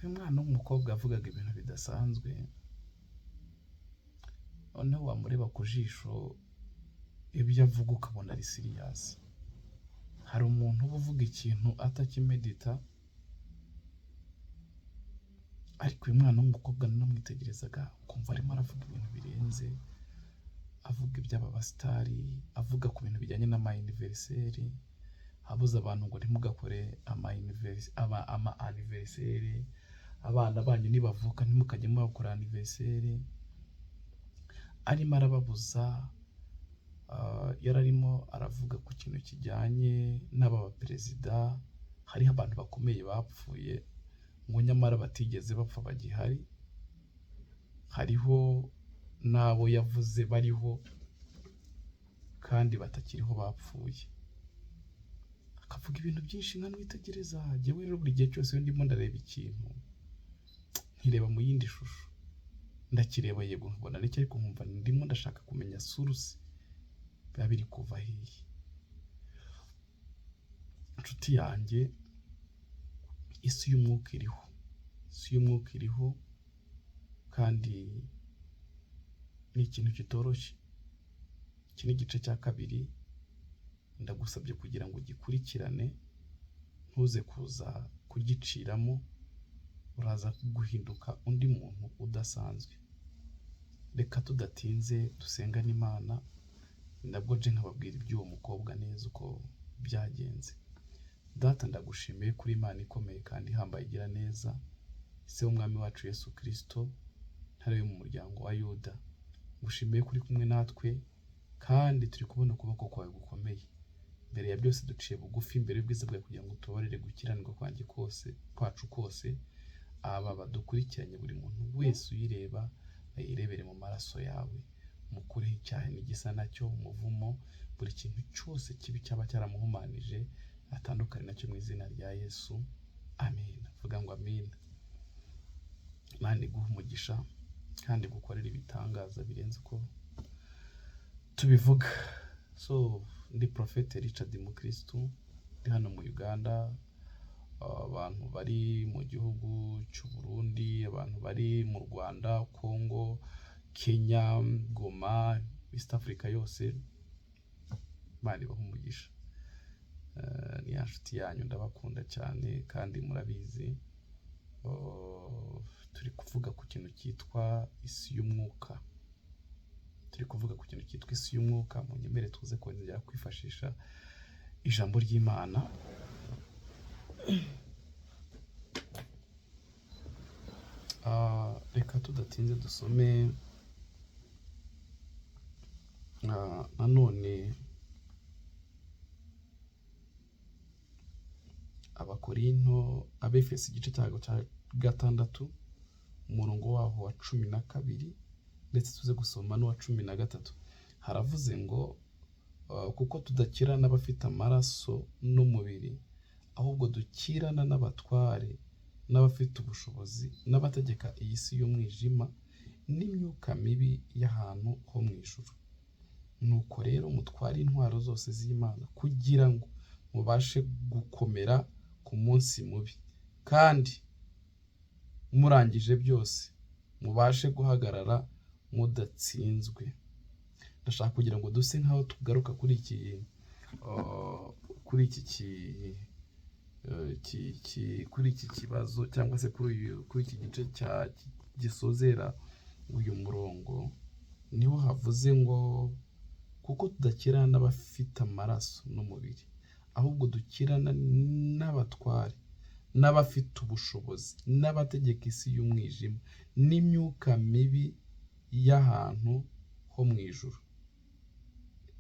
Uyu mwana w'umukobwa yavugaga ibintu bidasanzwe, noneho wamureba ku jisho ibyo avuga ukabona ari serious. Hari umuntu uba uvuga ikintu atakimedita, ariko uyu mwana w'umukobwa naramwitegerezaga ukumva arimo aravuga ibintu birenze, avuga iby'aba basitari, avuga ku bintu bijyanye n'ama anniversaire, abuza abantu ngo ntimugakore ama anniversaire, abana banyu nibavuka ntimukajye mubakora anniversaire, arimo arababuza, yari arimo aravuga ku kintu kijyanye n'aba baperezida, hariho abantu bakomeye bapfuye ngo nyamara batigeze bapfa bagihari, hariho n'abo yavuze bariho kandi batakiriho bapfuye. Akavuga ibintu byinshi nkamwitegereza, njyewe rero buri gihe cyose iyo ndimo ndareba ikintu nkireba mu yindi shusho, ndakireba yego nkabona nicyo ariko nkumva ndimo ndashaka kumenya source biba biri kuva hehe. Inshuti yanjye, isi y'umwuka iriho, isi y'umwuka iriho kandi ni ikintu kitoroshye. Iki ni igice cya kabiri, ndagusabye kugira ngo ugikurikirane, ntuze kuza kugiciramo, uraza guhinduka undi muntu udasanzwe. Reka tudatinze dusengane Imana, nabwo nje nkababwira iby'uwo mukobwa neza uko byagenze. Data, ndagushimiye kuri Imana ikomeye kandi ihambaye igira neza, ise w'umwami wacu Yesu Kristo, ntare yo mu muryango wa Yuda. Ngushimiye ko uri kumwe natwe kandi turi kubona ukuboko kwawe gukomeye. Mbere ya byose duciye bugufi imbere y'ubwiza bwawe kugira ngo utubabarire gukiranirwa kwanjye kose, kwacu kose, aba badukurikiranye buri muntu wese uyireba ayirebere mu maraso yawe, mukureho icyaha n'igisa nacyo, umuvumo, buri kintu cyose kibi cyaba cyaramuhumanije atandukane nacyo mu izina rya Yesu, amen. Vuga ngo amen. Imana iguhe umugisha kandi igukorere ibitangaza birenze uko tubivuga. So ndi Prophet Richard Mukristu, ndi hano mu Uganda, abantu bari mu gihugu cy'u Burundi, abantu bari mu Rwanda, Congo, Kenya, Goma, East Africa yose, Imana ibahe umugisha. Ni ya nshuti yanyu, ndabakunda cyane kandi murabizi. Oh, turi kuvuga ku kintu cyitwa isi y'umwuka. Turi kuvuga ku kintu cyitwa isi y'umwuka, munyemere tuze kongera kwifashisha ijambo ry'Imana. Reka tudatinze dusome nanone Abakorinto, Abefesi igice cyago cya 6, umurongo waho wa 12, ndetse tuze gusoma n'uwa 13. Haravuze ngo kuko tudakirana n'abafite amaraso n'umubiri, ahubwo dukirana n'abatware n'abafite ubushobozi n'abategeka iyi si y'umwijima n'imyuka mibi y'ahantu ho mu ijuru. Nuko rero mutware intwaro zose z'Imana kugira ngo mubashe gukomera ku munsi mubi, kandi murangije byose mubashe guhagarara mudatsinzwe. Ndashaka kugira ngo duse nkaho tugaruka kuri iki kuri iki kuri iki kibazo cyangwa se kuri iki gice cya gisozera uyu murongo, niho havuze ngo kuko tudakirana n'abafite amaraso n'umubiri, ahubwo dukirana n'abatware n'abafite ubushobozi n'abategeka isi y'umwijima n'imyuka mibi y'ahantu ho mu ijuru.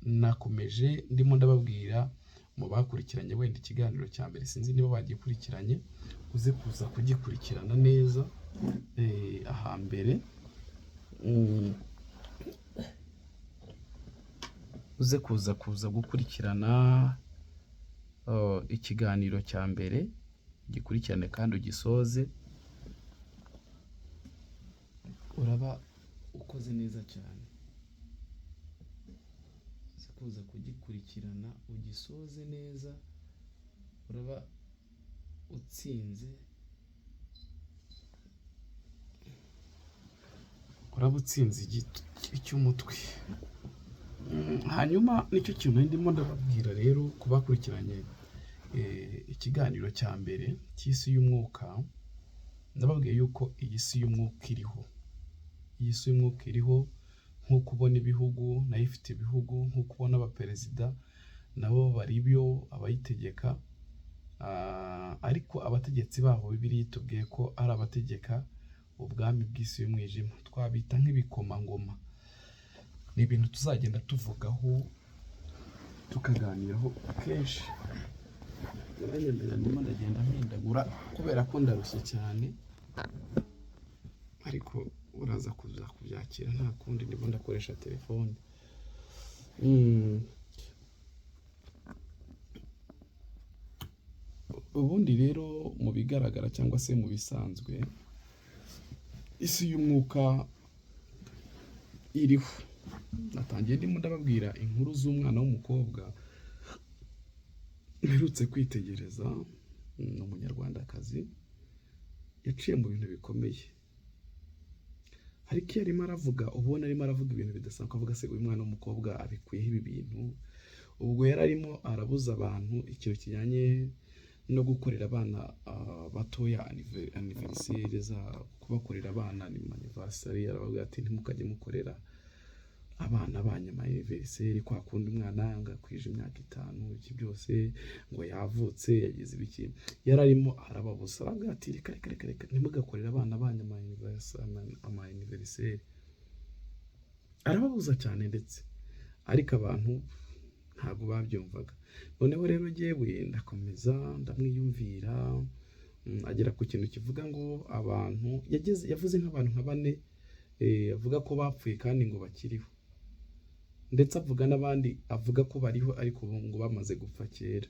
Nakomeje ndimo ndababwira mu bakurikiranye wenda ikiganiro cya mbere, sinzi niba bagikurikiranye, uze kuza kugikurikirana neza ahambere, uze kuza gukurikirana ikiganiro cya mbere, ugikurikirane kandi ugisoze, uraba ukoze neza cyane. Uze kuza kugikurikirana ugisoze neza, uraba utsinze. Uraba utsinze icy'umutwe. Hanyuma nicyo kintu ndimo ndababwira rero ku bakurikiranye ikiganiro cya mbere cy'isi y'umwuka. Ndababwiye yuko iyi si y'umwuka iriho. Iyi si y'umwuka iriho, nk'uko ubona ibihugu, nayo ifite ibihugu, nk'uko ubona abaperezida, nabo bari byo abayitegeka. Ariko abategetsi baho, Bibiliya itubwiye ko ari abategeka ubwami bw'isi y'umwijima, twabita nk'ibikomangoma. Ni ibintu tuzagenda tuvugaho, tukaganiraho kenshi. Uranyemerera, ndimo ndagenda mpindagura kubera ko ndarushye cyane, ariko uraza kuza kubyakira, nta kundi, ndimo ndakoresha telefone. Ubundi rero mu bigaragara cyangwa se mu bisanzwe, isi y'umwuka iriho. Natangiye ndimo ndababwira inkuru z'umwana w'umukobwa mperutse kwitegereza. Ni Umunyarwandakazi, yaciye mu bintu bikomeye, ariko iyo arimo aravuga ubona arimo aravuga ibintu bidasanzwe, avuga se uyu mwana w'umukobwa abikuyeho ibi bintu? Ubwo yari arimo arabuza abantu ikintu kijyanye no gukorera abana batoya anniversaire, za kubakorera abana anniversaire. Aravuga ati: "Ntimukajye mukorera abana banyu ama anniversaire, kwa kundi umwana yanga kwije imyaka 5, iki byose, ngo yavutse, yagize ibiki." Yari arimo arababuza, aravuga ati: "Reka, reka, reka, reka, ntimugakorere abana banyu ama anniversaire." Arababuza cyane ndetse, ariko abantu ntabwo babyumvaga. Noneho rero jyewe ndakomeza ndamwiyumvira, agera ku kintu kivuga ngo abantu yageze, yavuze nk'abantu nka bane, avuga ko bapfuye kandi ngo bakiriho, ndetse avuga n'abandi avuga ko bariho ariko ubu ngo bamaze gupfa kera.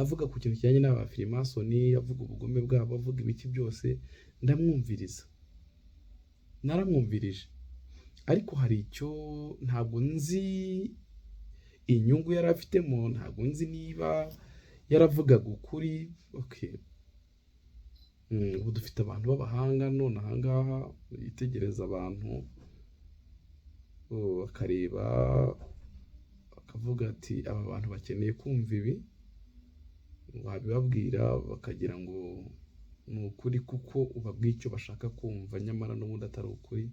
Avuga ku kintu kijyanye n'abafirimasoni, avuga ubugome bwabo, avuga ibiki byose. Ndamwumviriza, naramwumvirije, ariko hari icyo ntabwo nzi inyungu yari afitemo, ntabwo nzi niba yaravugaga ukuri. Okay. Ubu dufite abantu b'abahanga none ahangaha yitegereza abantu, oh, akareba akavuga ati: "Aba bantu bakeneye kumva ibi." Wabibabwira bakagira ngo ni ukuri, kuko ubabwiye icyo bashaka kumva, nyamara n'ubundi atari ukuri,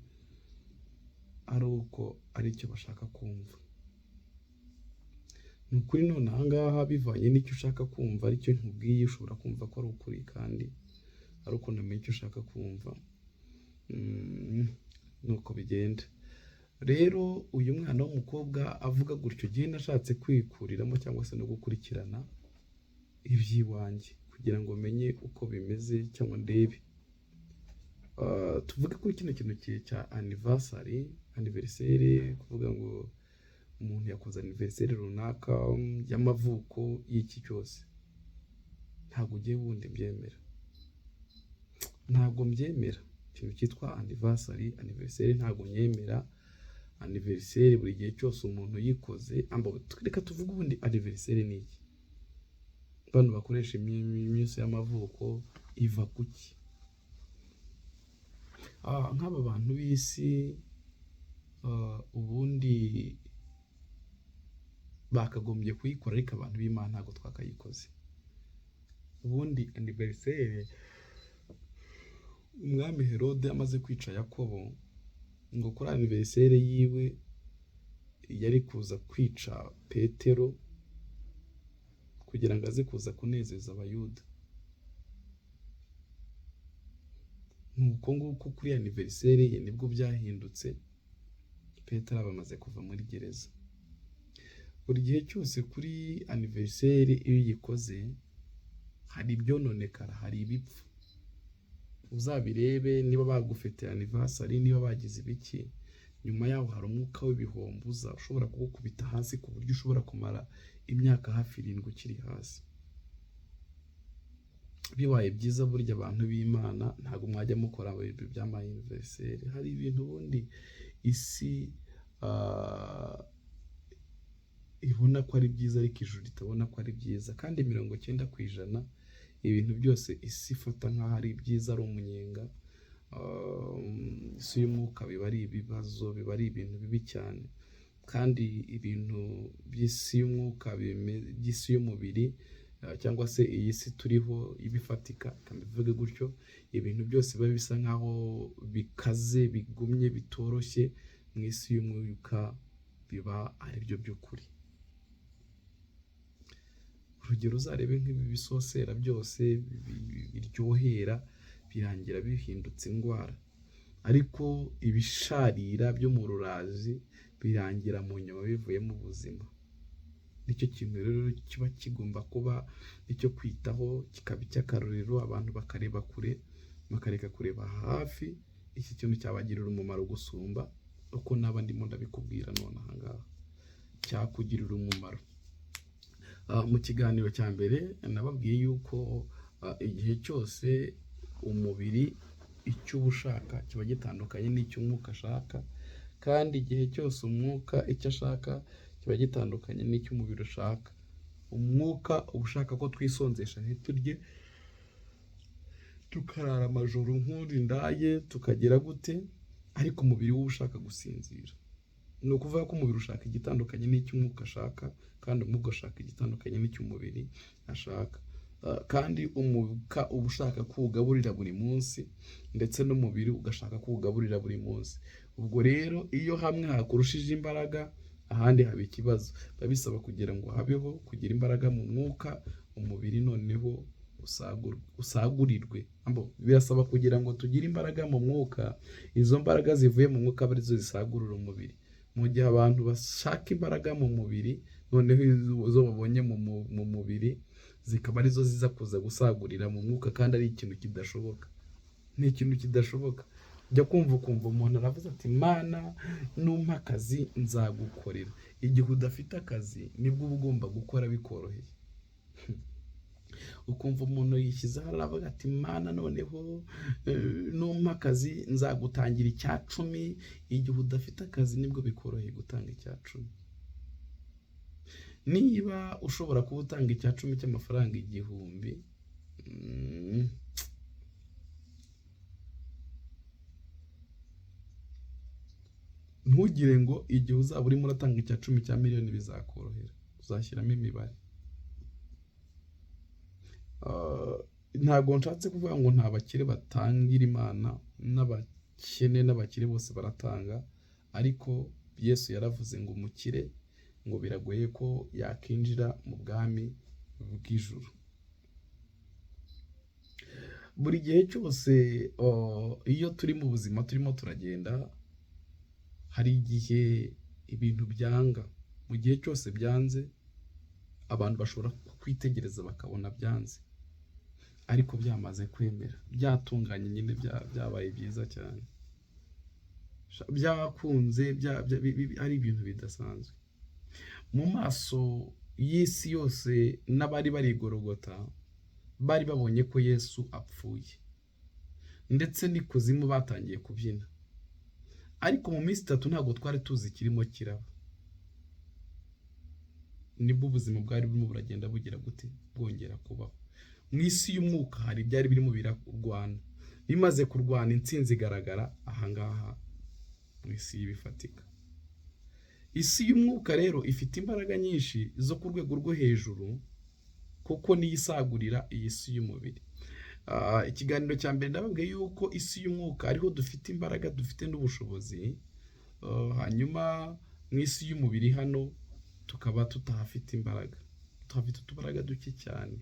ari uko ari icyo bashaka kumva. Ni ukuri none ahangaha, bivanye n'icyo ushaka kumva aricyo nkubwiye, ushobora kumva ko ari ukuri kandi ari uko namenye icyo ushaka kumva. Nuko bigenda rero. Uyu mwana w'umukobwa avuga gutyo, gihe nashatse kwikuriramo cyangwa se no gukurikirana iby'iwanjye kugira ngo menye uko bimeze cyangwa ndebe. Tuvuge kuri kino kintu cya anniversary, anniversaire, kuvuga ngo umuntu yakoze anniversaire runaka y'amavuko y'iki cyose, ntabwo ugiye wundi mbyemera, ntabwo mbyemera. Ikintu cyitwa anniversary, anniversaire, ntabwo nyemera. Anniversaire buri gihe cyose umuntu yikoze, reka tuvuge ubundi anniversaire ni iki? Bano bakoresha iminsi y'amavuko iva kuki? Nk'aba bantu b'isi, ubundi bakagombye kuyikora, ariko abantu b'Imana ntabwo twakayikoze. Ubundi anniversaire, umwami Herode amaze kwica Yakobo, ngo kuri anniversaire yiwe yari kuza kwica Petero kugira ngo aze kuza kunezeza Abayuda. Nuko nguko kuri anniversaire ye nibwo byahindutse, Petero aba amaze kuva muri gereza. Buri gihe cyose kuri anniversaire iyo uyikoze hari ibyononekara, hari ibipfa. Uzabirebe niba bagufitiye anniversary, niba bagize ibiki, nyuma yaho hari umwuka w'ibihombo uza ushobora kugukubita hasi ku buryo ushobora kumara imyaka hafi 7 ukiri hasi. Bibaye byiza burya abantu b'Imana ntabwo mwajya mukora ibintu by'ama anniversaire. Hari ibintu ubundi isi ibona ko ari byiza ariko ijuru ritabona ko ari byiza, kandi 90% ibintu byose isi ifata nk'aho ari byiza ari umunyenga. Isi y'umwuka biba ari ibibazo, biba ari ibintu bibi cyane. Kandi ibintu by'isi y'umwuka, by'isi y'umubiri, cyangwa se iyi si turiho ibifatika, reka mbivuge gutyo, ibintu byose biba bisa nkaho bikaze, bigumye, bitoroshye, mu isi y'umwuka biba ari byo by'ukuri. Urugero, uzarebe nk'ibi bisosera byose biryohera, birangira bihindutse indwara, ariko ibisharira byo mu rurazi birangira mu nyuma bivuyemo ubuzima. Nicyo kintu rero kiba kigomba kuba icyo kwitaho, kikaba icy'akarorero, abantu bakareba kure, bakareka kureba hafi. Iki kintu cyabagirira umumaro gusumba uko naba ndimo ndabikubwira none aha ngaha, cyakugirira umumaro. Mu kiganiro cya mbere nababwiye yuko igihe cyose umubiri icyo uba ushaka kiba gitandukanye n'icyo umwuka ashaka, kandi igihe cyose umwuka icyo ashaka kiba gitandukanye n'icyo umubiri ushaka. Umwuka uba ushaka ko twisonzesha ntiturye, tukarara amajoro nk'uri ndaye, tukagira gute, ariko umubiri wo uba ushaka gusinzira. Ni ukuvuga ko umubiri ushaka igitandukanye n'icyo umwuka ashaka, kandi umwuka ushaka igitandukanye n'icyo umubiri ashaka. Kandi umwuka uba ushaka kuwugaburira buri munsi, ndetse n'umubiri ugashaka kuwugaburira buri munsi. Ubwo rero iyo hamwe hakurushije imbaraga, ahandi haba ikibazo. Biba bisaba kugira ngo habeho kugira imbaraga mu mwuka, umubiri noneho usagurirwe. Birasaba kugira ngo tugire imbaraga mu mwuka, izo mbaraga zivuye mu mwuka abe arizo zisagurira umubiri. Mu gihe abantu bashaka imbaraga mu mubiri, noneho izo babonye mu mubiri zikaba arizo ziza kuza gusagurira mu mwuka, kandi ari ikintu kidashoboka. Ni ikintu kidashoboka. Ujya kumva ukumva umuntu aravuze ati Mana numpa akazi nzagukorera. Igihe udafite akazi nibwo uba ugomba gukora bikoroheye. Ukumva umuntu yishyizeho aravuga ati Mana noneho numpa akazi nzagutangira 10. Igihe udafite akazi nibwo bikoroheye gutanga 10. Niba ushobora kuba utanga 10 cy'amafaranga 1000, ntugire ngo igihe uzaba urimo uratanga 10 cya miliyoni bizakorohera, uzashyiramo imibare. Ntabwo nshatse kuvuga ngo nta bakire batangira Imana, n'abakene n'abakire bose baratanga, ariko Yesu yaravuze ngo umukire ngo biragoye ko yakinjira mu bwami bw'ijuru. Buri gihe cyose iyo turi mu buzima turimo turagenda, hari igihe ibintu byanga. Mu gihe cyose byanze, abantu bashobora kwitegereza bakabona byanze, ariko byamaze kwemera, byatunganye nyine, byabaye byiza cyane, byakunze, ari ibintu bidasanzwe. Mu maso y'isi yose n'abari barigorogota bari babonye ko Yesu apfuye, ndetse n'ikuzimu batangiye kubyina. Ariko mu minsi 3 ntabwo twari tuzi ikirimo kiraba. Nibwo ubuzima bwari burimo buragenda bugira gute, bwongera kubaho. Mu isi y'umwuka hari ibyari birimo birarwana, bimaze kurwana intsinzi igaragara ahangaha mu isi y'ibifatika. Isi y'umwuka rero ifite imbaraga nyinshi zo ku rwego rwo hejuru, kuko niyo isagurira iyi si y'umubiri. Ikiganiro cya mbere ndababwiye yuko isi y'umwuka ariho dufite imbaraga, dufite n'ubushobozi, hanyuma mu isi y'umubiri hano tukaba tutahafite imbaraga, tuhafite utubaraga duke cyane.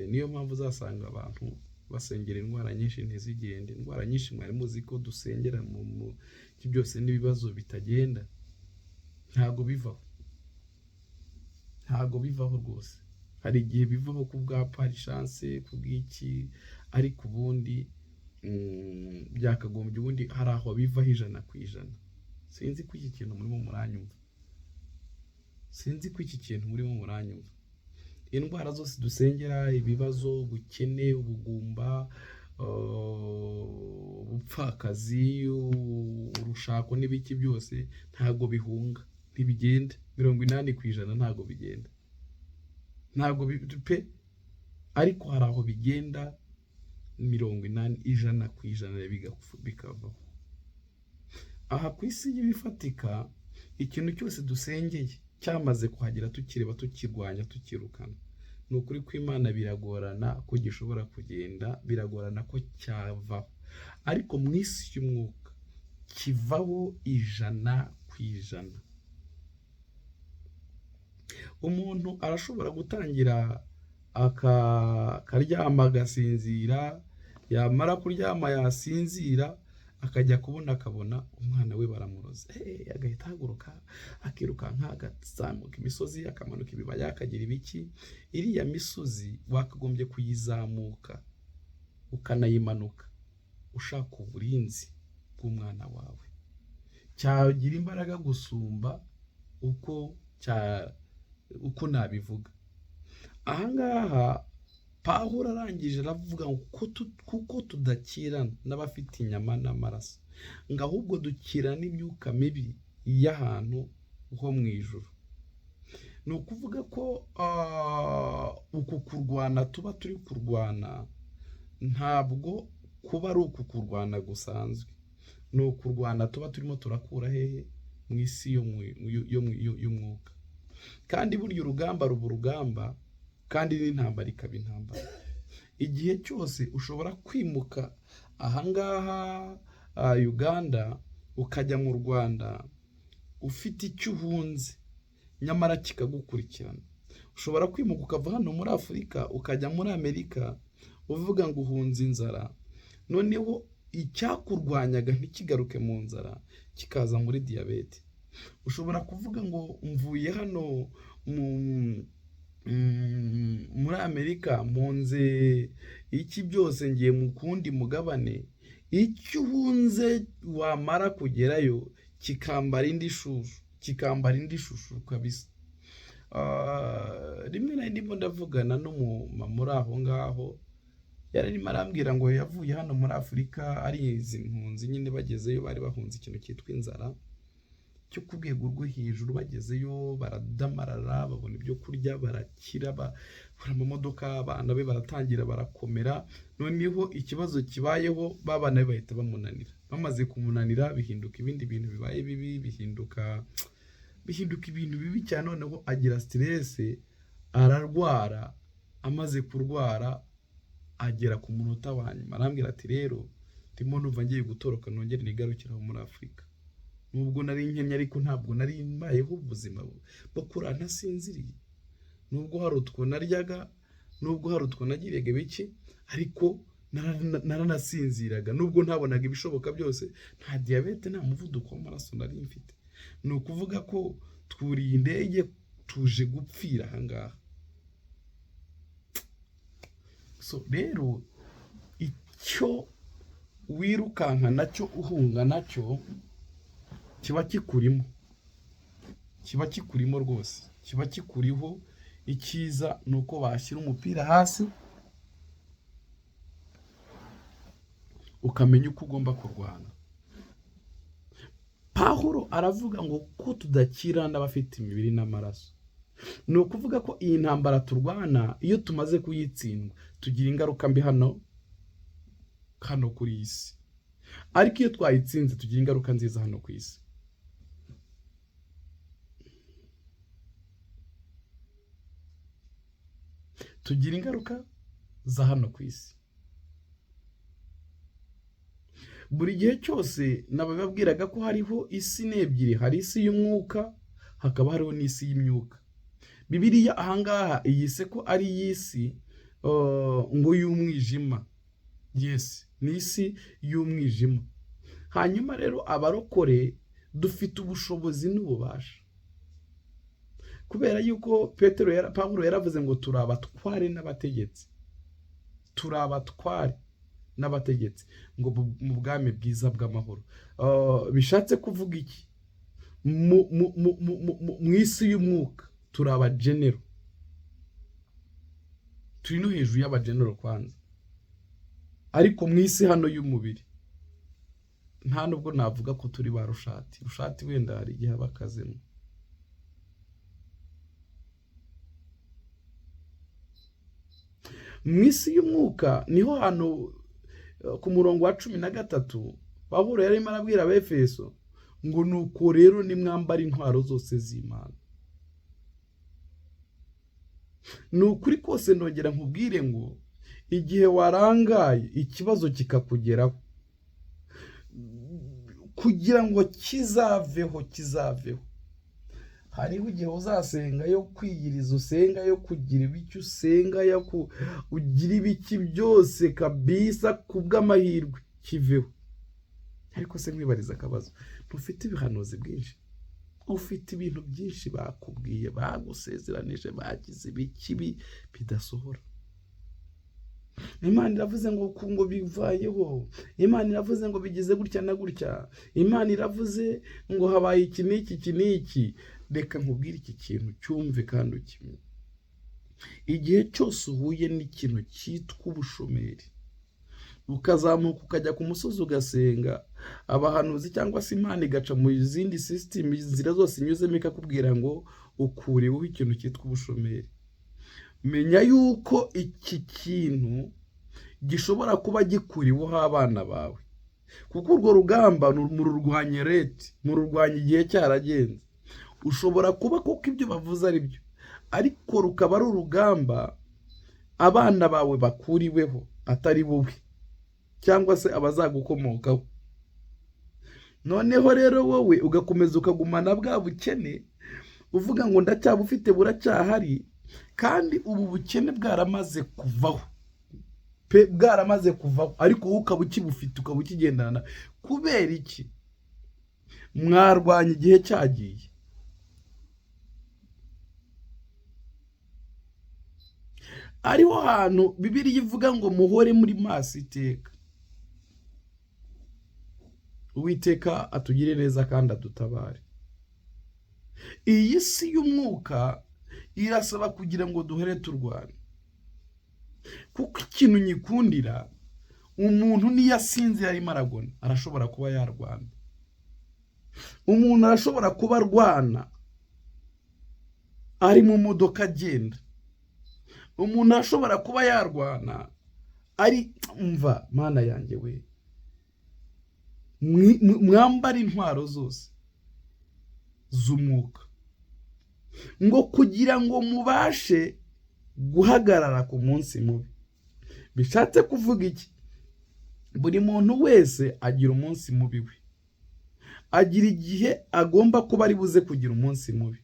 Niyo mpamvu uzasanga abantu basengera indwara nyinshi ntizigende. Indwara nyinshi mwari muzi ko dusengera mu byose n'ibibazo bitagenda, ntago bivaho, ntago bivaho rwose. Hari igihe bivaho ku bwa parishanse, ku bw'iki, ariko ubundi byakagombye ubundi hari aho bivaho 100%. Sinzi ko iki kintu murimo muranyumva, sinzi ko iki kintu murimo muranyumva. Indwara zose dusengera, ibibazo, ubukene, ubugumba, ubupfakazi, urushako n'ibiki byose ntago bihunga, ntibigenda. 80% ntago bigenda, ntago pe. Ariko hari aho bigenda 80, 100% bikavaho. Aha ku isi y'ibifatika, ikintu cyose dusengeye cyamaze kuhagera, tukireba, tukirwanya, tukirukana, ni ukuri kw'Imana biragorana ko gishobora kugenda, biragorana ko cyavaho. Ariko mu isi y'umwuka kivaho 100%. Umuntu arashobora gutangira akaryama agasinzira, yamara kuryama yasinzira akajya kubona akabona umwana we baramuroze, agahita ahaguruka akirukanka, agazamuka imisozi, akamanuka ibibaya, akagira ibiki. Iriya misozi wakagombye kuyizamuka ukanayimanuka ushaka uburinzi bw'umwana wawe, cyagira imbaraga gusumba uko nabivuga. Ahangaha Pawulo arangije aravuga ngo kuko tudakirana n'abafite inyama n'amaraso, ngo ahubwo dukirana n'imyuka mibi y'ahantu ho mu ijuru. Ni ukuvuga ko uku kurwana tuba turi kurwana ntabwo kuba ari uku kurwana gusanzwe, ni ukurwana tuba turimo turakura hehe? Mu isi y'umwuka. Kandi burya urugamba ruba urugamba, kandi n'intambara ikaba intambara. Igihe cyose ushobora kwimuka ahangaha Uganda ukajya mu Rwanda ufite icyo uhunze, nyamara kikagukurikirana. Ushobora kwimuka ukava hano muri Afurika ukajya muri Amerika uvuga ngo uhunze inzara, noneho icyakurwanyaga ntikigaruke mu nzara, kikaza muri diyabete. Ushobora kuvuga ngo mvuye hano muri Amerika mpunze iki byose, ngiye mu kundi mugabane, icyo uhunze wamara kugerayo kikambara indi shusho, kikambara indi shusho kabisa. Rimwe na ndimo ndavugana n'umumama uri aho ngaho, yari arimo arambwira ngo yavuye hano muri Afurika ari izi mpunzi nyine, bagezeyo bari bahunze ikintu cyitwa inzara cyo ku rwego rwo hejuru, bagezeyo baradamarara, babona ibyo kurya, barakira, bagura amamodoka, abana be baratangira barakomera. Noneho ikibazo kibayeho, ba bana be bahita bamunanira. Bamaze kumunanira bihinduka ibindi bintu bibaye bibi, bihinduka ibintu bibi cyane. Noneho agira stress, ararwara. Amaze kurwara agera ku munota wa nyuma arambwira ati: "Rero ndimo numva ngiye gutoroka nongere nigarukire aho muri Afurika, nubwo nari nkennye ariko ntabwo nari mbayeho ubuzima bwo kurara ntasinziriye, nubwo hari utwo naryaga, nubwo hari utwo nagiraga bike, ariko naranasinziraga, nubwo ntabonaga ibishoboka byose, nta diyabete, nta muvuduko w'amaraso nari mfite. Ni ukuvuga ko twuriye indege tuje gupfira aha ngaha." So rero icyo wirukanka nacyo, uhunga nacyo, kiba kikurimo, kiba kikurimo rwose, kiba kikuriho. Icyiza ni uko bashyira umupira hasi ukamenya uko ugomba kurwana. Pawulo aravuga ngo ko tudakira n'abafite imibiri n'amaraso. Ni ukuvuga ko iyi ntambara turwana, iyo tumaze kuyitsindwa tugira ingaruka mbi hano kuri iyi si, ariko iyo twayitsinze tugira ingaruka nziza hano ku isi. Tugira ingaruka za hano ku isi. Buri gihe cyose nababwiraga ko hariho isi n'ebyiri, hari isi y'umwuka hakaba hariho n'isi y'imyuka. Bibiliya ahangaha iyise ko ari iy'isi ngo y'umwijima. Yes, ni isi y'umwijima. Hanyuma rero abarokore dufite ubushobozi n'ububasha, kubera yuko Pawulo yaravuze ngo turi abatware n'abategetsi, turi abatware n'abategetsi ngo mu bwami bwiza bw'amahoro. Bishatse kuvuga iki? Mu isi y'umwuka turi abagenero, turi no hejuru y'abagenero kwanza, ariko mu isi hano y'umubiri nta nubwo navuga ko turi ba rushati. Rushati wenda hari igihe aba akazemo. Mu isi y'umwuka niho hantu Ku murongo wa 13, Pawulo yarimo arabwira Abefeso ngo nuko rero nimwambara intwaro zose z'Imana. Ni ukuri kose ndongera nkubwire ngo igihe warangaye ikibazo kikakugeraho, kugira ngo kizaveho kizaveho, hariho igihe uzasenga yo kwiyiriza, usenga yo kugira ibiki, usenga yo ugira ibiki byose kabisa kubw'amahirwe kiveho. Ariko se nkwibariza akabazo, ntufite ibihanuzi bwinshi, ufite ibintu byinshi bakubwiye, bagusezeranije, bagize ibiki bidasohora. Imana iravuze ngo ngo bivayeho, Imana iravuze ngo bigize gutya na gutya, Imana iravuze ngo habaye iki n'iki iki n'iki. Reka nkubwire iki kintu cyumve kandi ukimenye. Igihe cyose uhuye n'ikintu cyitwa ubushomeri, ukazamuka ukajya ku musozi ugasenga, abahanuzi cyangwa se Imana igaca mu zindi sisitemu, inzira zose inyuzemo ikakubwira ngo ukuriweho ikintu cyitwa ubushomeri, menya yuko iki kintu gishobora kuba gikuriweho abana bawe, kuko urwo rugamba mururwanya leta, mururwanya igihe cyaragenze. Ushobora kuba kuko ibyo bavuze ari byo, ariko rukaba ari urugamba abana bawe bakuriweho atari wowe cyangwa se abazagukomokaho. Noneho rero wowe ugakomeza ukagumana bwa bukene, uvuga ngo ndacyabufite buracyahari, kandi ubu bukene bwaramaze kuvaho pe, bwaramaze kuvaho, ariko wowe ukaba ukibufite, ukaba ukigendana. Kubera iki? Mwarwanya igihe cyagiye. Ariho hantu Bibiliya ivuga ngo muhore muri maso iteka. Uwiteka atugire neza kandi adutabare. Iyi si y'umwuka irasaba kugira ngo duhere turwane, kuko ikintu nyikundira, umuntu niyo asinze arimo aragona arashobora kuba yarwana. Umuntu arashobora kuba arwana ari mu modoka agenda. Umuntu arashobora kuba yarwana ari mva mana yanjye we. Mwambara intwaro zose z'umwuka, ngo kugira ngo mubashe guhagarara ku munsi mubi. Bishatse kuvuga iki? Buri muntu wese agira umunsi mubi we, agira igihe agomba kuba ari buze kugira umunsi mubi.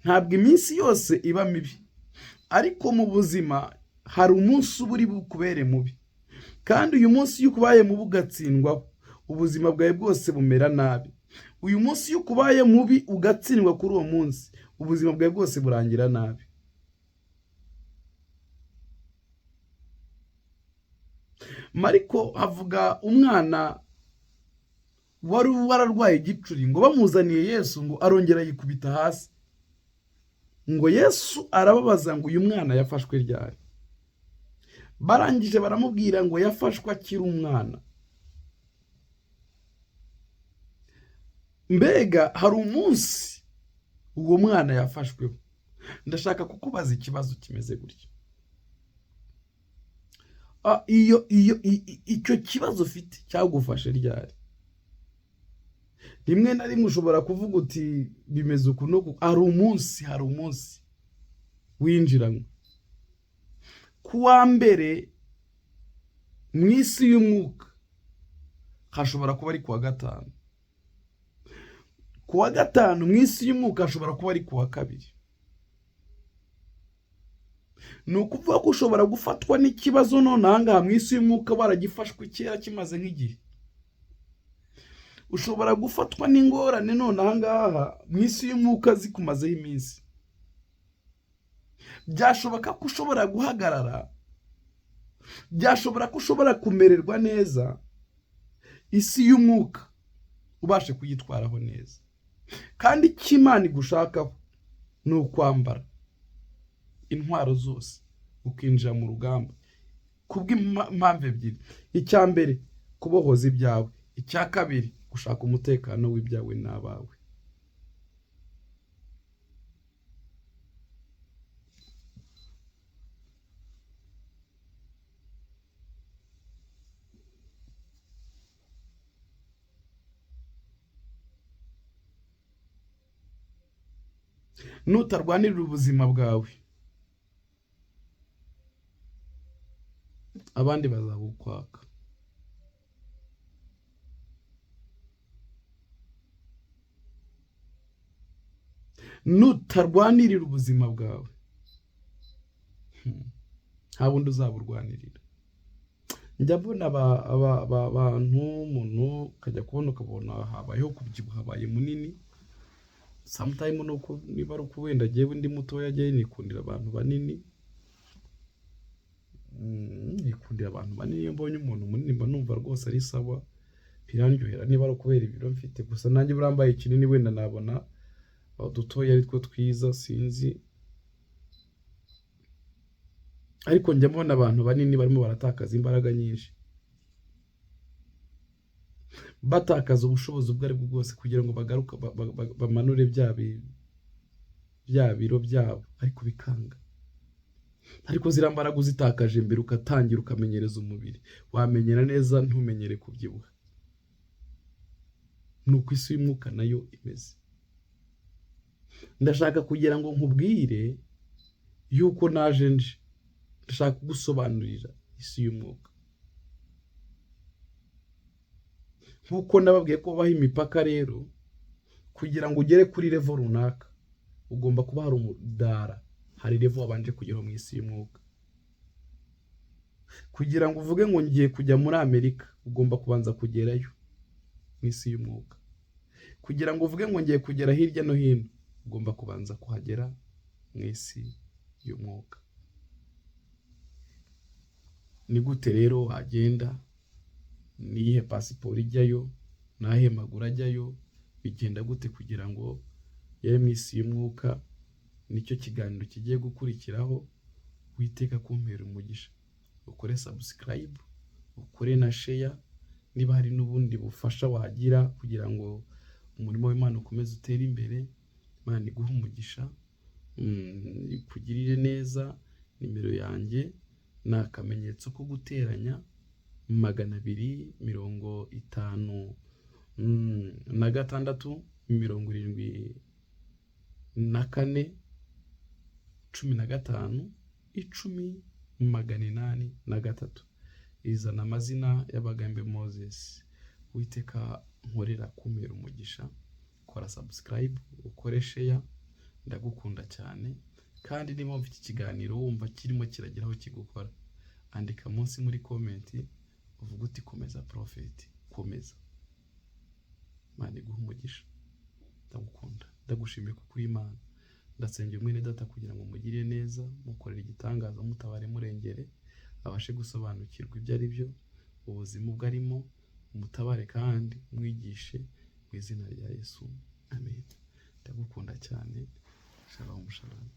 Ntabwo iminsi yose iba mibi, ariko mu buzima hari umunsi uba uri bukubere mubi, kandi uyu munsi iyo ukubaye mubi ugatsindwaho, ubuzima bwawe bwose bumera nabi. Uyu munsi iyo ukubaye mubi ugatsindwa kuri uwo munsi, ubuzima bwawe bwose burangira nabi. Mariko avuga umwana wari wararwaye igicuri, ngo bamuzaniye Yesu ngo arongera yikubita hasi, ngo Yesu arababaza ngo uyu mwana yafashwe ryari? Barangije baramubwira ngo yafashwe akiri umwana. Mbega hari umunsi uwo mwana yafashweho. Ndashaka kukubaza ikibazo kimeze gutya. Iyo icyo kibazo ufite cyagufashe ryari? Rimwe na rimwe ushobora kuvuga uti bimeze uku n'uku. Hari umunsi, hari umunsi winjiranywe ku wa mbere mu isi y'umwuka, hashobora kuba ari ku wa gatanu. Ku wa gatanu mu isi y'umwuka hashobora kuba ari ku wa kabiri. Ni ukuvuga ko ushobora gufatwa n'ikibazo none aha ngaha mu isi y'umwuka waragifashwe kera kimaze nk'igihe. Ushobora gufatwa n'ingorane none aha ngaha mu isi y'umwuka zikumazeho iminsi. Byashoboka ko ushobora guhagarara, byashobora ko ushobora kumererwa neza, isi y'umwuka ubashe kuyitwaraho neza. Kandi icyo Imana igushakaho ni ukwambara intwaro zose ukinjira mu rugamba kubw'impamvu ebyiri. Icya mbere, kubohoza ibyawe. Icya kabiri, gushaka umutekano w'ibyawe n'abawe. Nutarwanirira ubuzima bwawe, abandi bazabukwaka. Nutarwanirira ubuzima bwawe, nta wundi uzaburwanirira. Njya mbona abantu, umuntu ukajya kubona ukabona habayeho kubyibuha, habaye munini. Sometime nuko niba ari uko wenda jyewe ndi mutoya, jyewe nikundira abantu banini. Nikundira abantu banini. Iyo mbonye umuntu munini mba numva rwose ari sawa, birandyohera. Niba ari ukubera ibiro mfite gusa, nanjye burambaye kinini wenda nabona udutoya ari two twiza, sinzi. Ariko njya mbona abantu banini barimo baratakaza imbaraga nyinshi, batakaza ubushobozi ubwo ari bwo bwose kugira ngo bagaruke bamanure bya biro byabo, ariko bikanga. Ariko ziriya mbaraga uzitakaje mbere, ugatangira ukamenyereza umubiri, wamenyera neza ntumenyere kubyibuha. Ni uko isi y'umwuka nayo imeze. Ndashaka kugira ngo nkubwire yuko naje nje, ndashaka kugusobanurira isi y'umwuka. Nk'uko nababwiye ko baha imipaka rero, kugira ngo ugere kuri level runaka, ugomba kuba hari umudara, hari level wabanje kugeraho mu isi y'umwuka. Kugira ngo uvuge ngo ngiye kujya muri Amerika, ugomba kubanza kugerayo mu isi y'umwuka. Kugira ngo uvuge ngo ngiye kugera hirya no hino, ugomba kubanza kuhagera mu isi y'umwuka. Ni gute rero wagenda? Ni iyihe pasiporo ijyayo? Ni ayahe maguru ajyayo? Bigenda gute kugira ngo ugere mu isi y'umwuka? Nicyo kiganiro kigiye gukurikiraho. Uwiteka akumpere umugisha, ukore subscribe, ukore na share, niba hari n'ubundi bufasha wagira kugira ngo umurimo w'Imana ukomeze utere imbere. Imana iguhe umugisha, ikugirire neza. Nimero yanjye ni akamenyetso ko guteranya 256 74 15 10 803. Izana amazina y'Abagambe Moses. Uwiteka nkorera kumpera umugisha. Kora subscribe, ukore share, ndagukunda cyane. Kandi niba wumva iki kiganiro wumva kirimo kiragera aho kigukora, andika munsi muri comment uvuge uti komeza prophet, komeza. Imana iguhe umugisha, ndagukunda, ndagushimiye kuko uri Imana. Ndasengera mwene data kugira ngo mugire neza, mukorere igitangaza, mutabare, murengere, abashe gusobanukirwa ibyo ari byo, ubuzima ubwo arimo, umutabare kandi umwigishe mu izina rya Yesu, amen. Ndagukunda cyane. Shalom, shalom.